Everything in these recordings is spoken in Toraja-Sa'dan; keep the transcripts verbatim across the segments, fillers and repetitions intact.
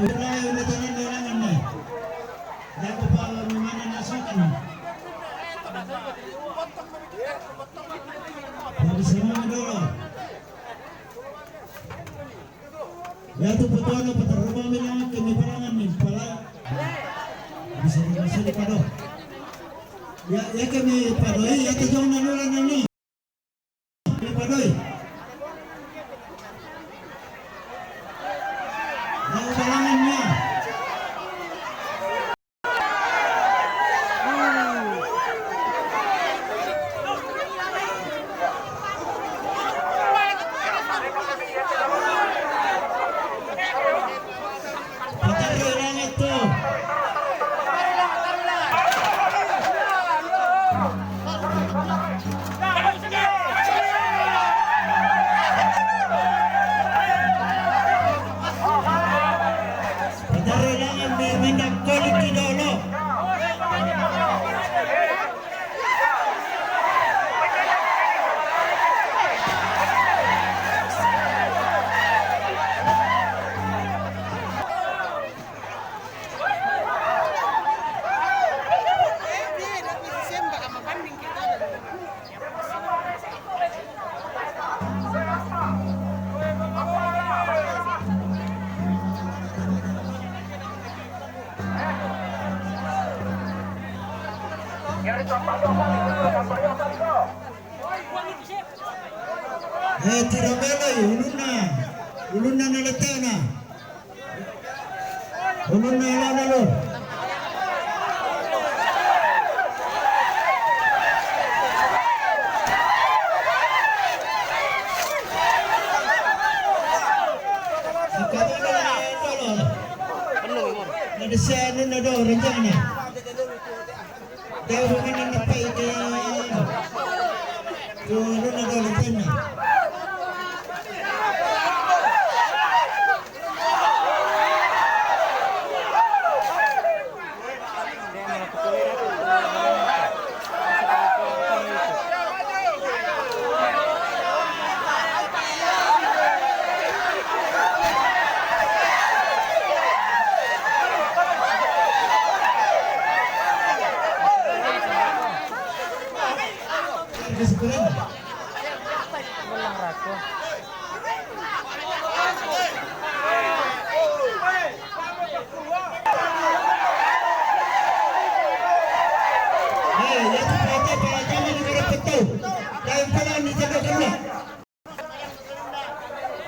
Mulai udah jalan dolangan nih. Jago pa memang nasokan. Habis ini dulu. Ya tu patuano pataruma milang ke mi palangan ni pala. Bisa di masa di pado. Ya, ya ke mi pado, ya ke jong na nula na ni. Mi pado. Ya palangan ni. Padarelangan mi minda koliki dolo. Eh, tira meloi, ulunna, ulunna na letena. Ulunna lana lo. Akabana dolo. Nadisa nuna do rencana. Dau nuna napai ke. Ko nuna do rencana.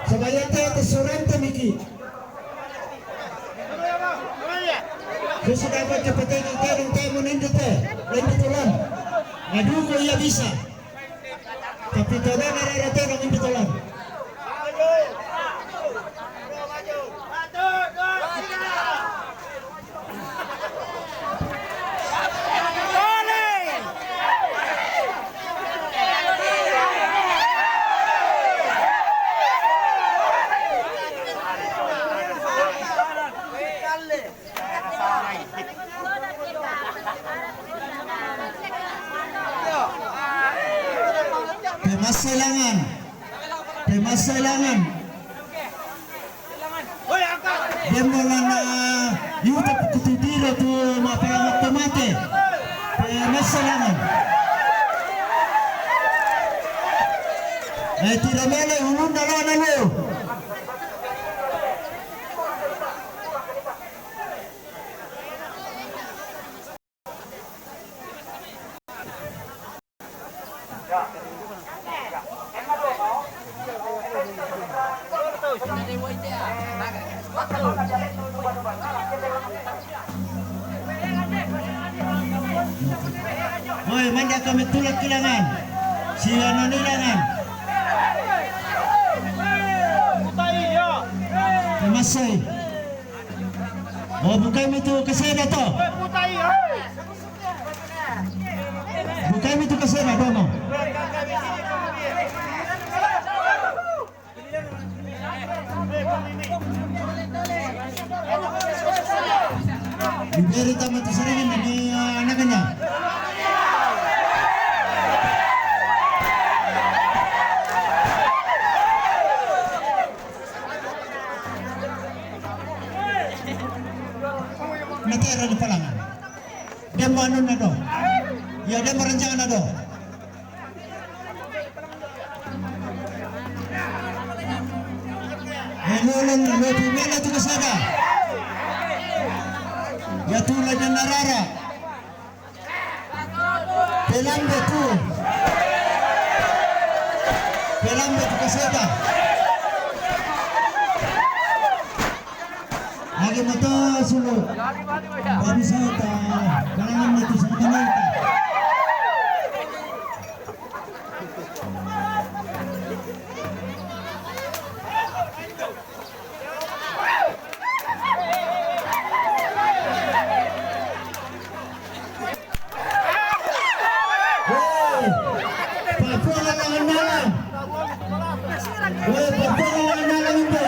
Sabayate te surente miki. Susu dapat cepeteni te nung te munindi te, lendi tulan. Aduh, ko iya bisa. Tapi tolong arah-arah te nung indi tulan. Pemaselangan. Pemaselangan. Demo lana yuta kutidiro tu mapala mate. Pemaselangan. Eh, tira mele ulunna lana lo. Oi, manja kami tulak kilangan. Si anu nilangan. Masai. Oh, bukai mitu kaseda to. Bukai mitu kaseda, dono. Iberi tama tu sering ini, ah, anaknya. Iya, dia merencana do. Elulun lobi mena tu kasada. Ya tu la dan narara. Pelambe tu. Pelambe tu kasada. Lagi moto sulu. Babi sota. Kalangan itu sama kita. Woi, Papua langan-langan. Woi, Papua langan-langan itu.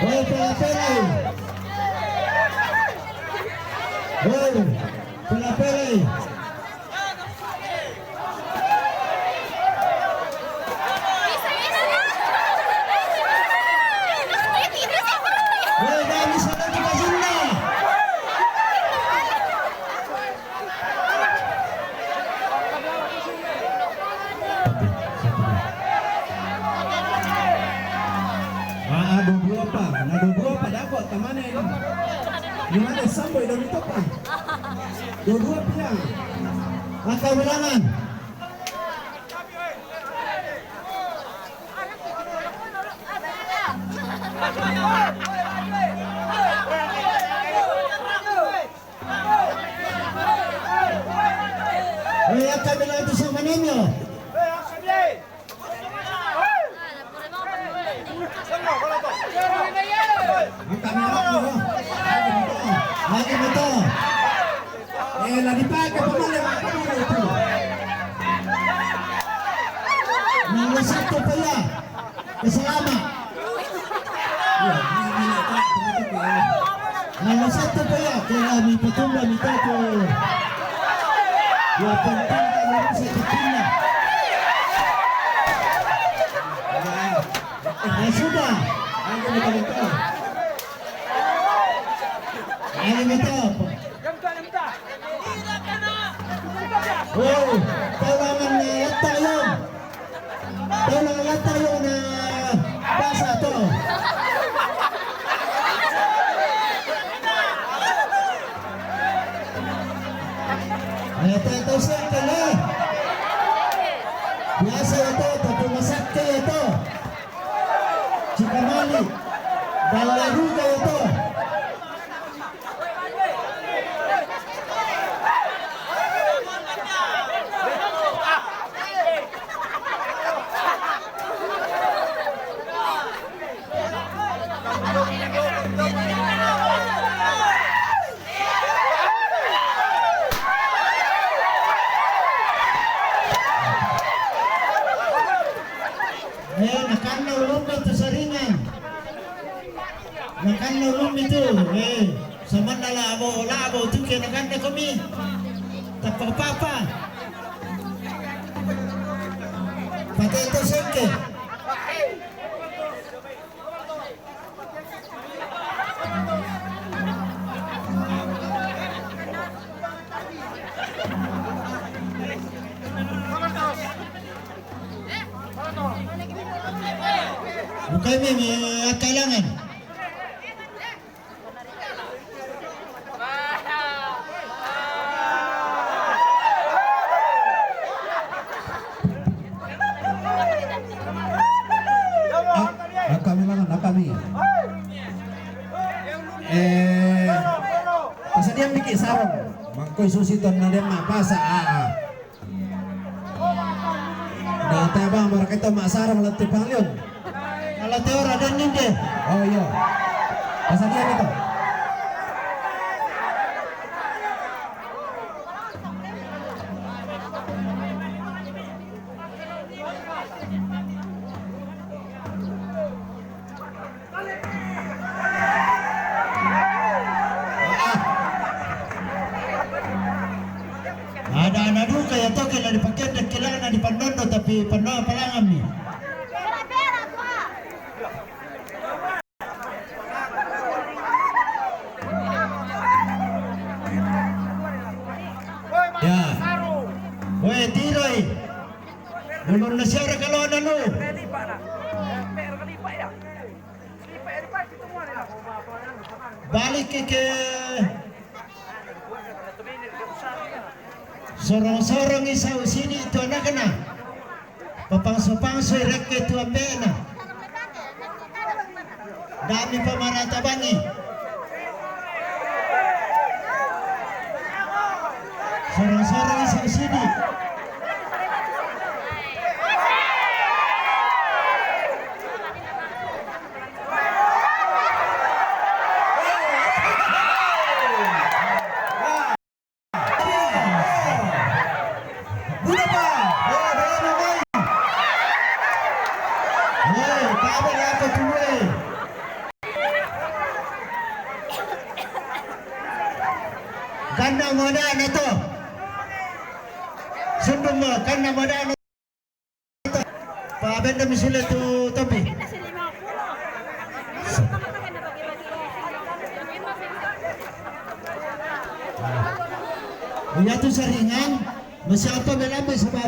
Woi, pela-pela. Woi, pela-pela. Woi, dai, bisa lagi ka Sunda. Satu, satu, dua. Ah, ah, dua puluh apa? Nah, dua puluh apa? Dapat, tamane ini. Gimana, sampai dua puluh apa? Dua puluh apa ya? Angka bilangan. Oya, kami lang ito sa Manila. Ang kamera ko. Lagi mo to. Eh, lagi pa, kapamali, kapamali ito. Nang masakto pa yan. Kasama. Iya, ini, ini, ini, ini, ini. Nang masakto pa yan. Kaya may patumba, may tato. Ya, pantang ka na sa titina. Iya. Ay, suda. Ay, ganito, ganito. Ay, ganito. Oh, kailangan na yata yun. Kailangan yata yun na pasa to. Ay, ito, ito, siyempre na. Biasa ito, tapos masakit ito. Chika Mali, Ballaruga ito. Eh, nakanna ulummi tu saringan. Nakanna ulummi tu. Eh, samanna labo, labo tu ke nakanna komi. Tappa apa-apa. Pakai tu sengke. Bukan ini, kailangan. Ak-, akami mangan, akami. Eh, pasadian miki sarung. Mangkoi susi ton na den mapasa. Ah, ah. Nah, tabang, barakito masarung lati panglion. Kalau teora dan ninde. Oh, iya. Pasadian ito. Ada anak duka ya toke na dipakende kilana di pandondo tapi pandoa palangan mi. Bera-bera tua. Balik ke, ke sorong-sorong isau sidi tu anakna. Papangsu-pangsu rekke tu ambena. Dami pamarata bangi. Sorong-sorong isau sidi. Buda pa. Oh, dana mai. Eh, kabe ya ko tuwe. Kanna modana to. Sundum mo, kanna modana. Pabenda misile tu topi. Iya tu saringan, masiapa belambe sababo,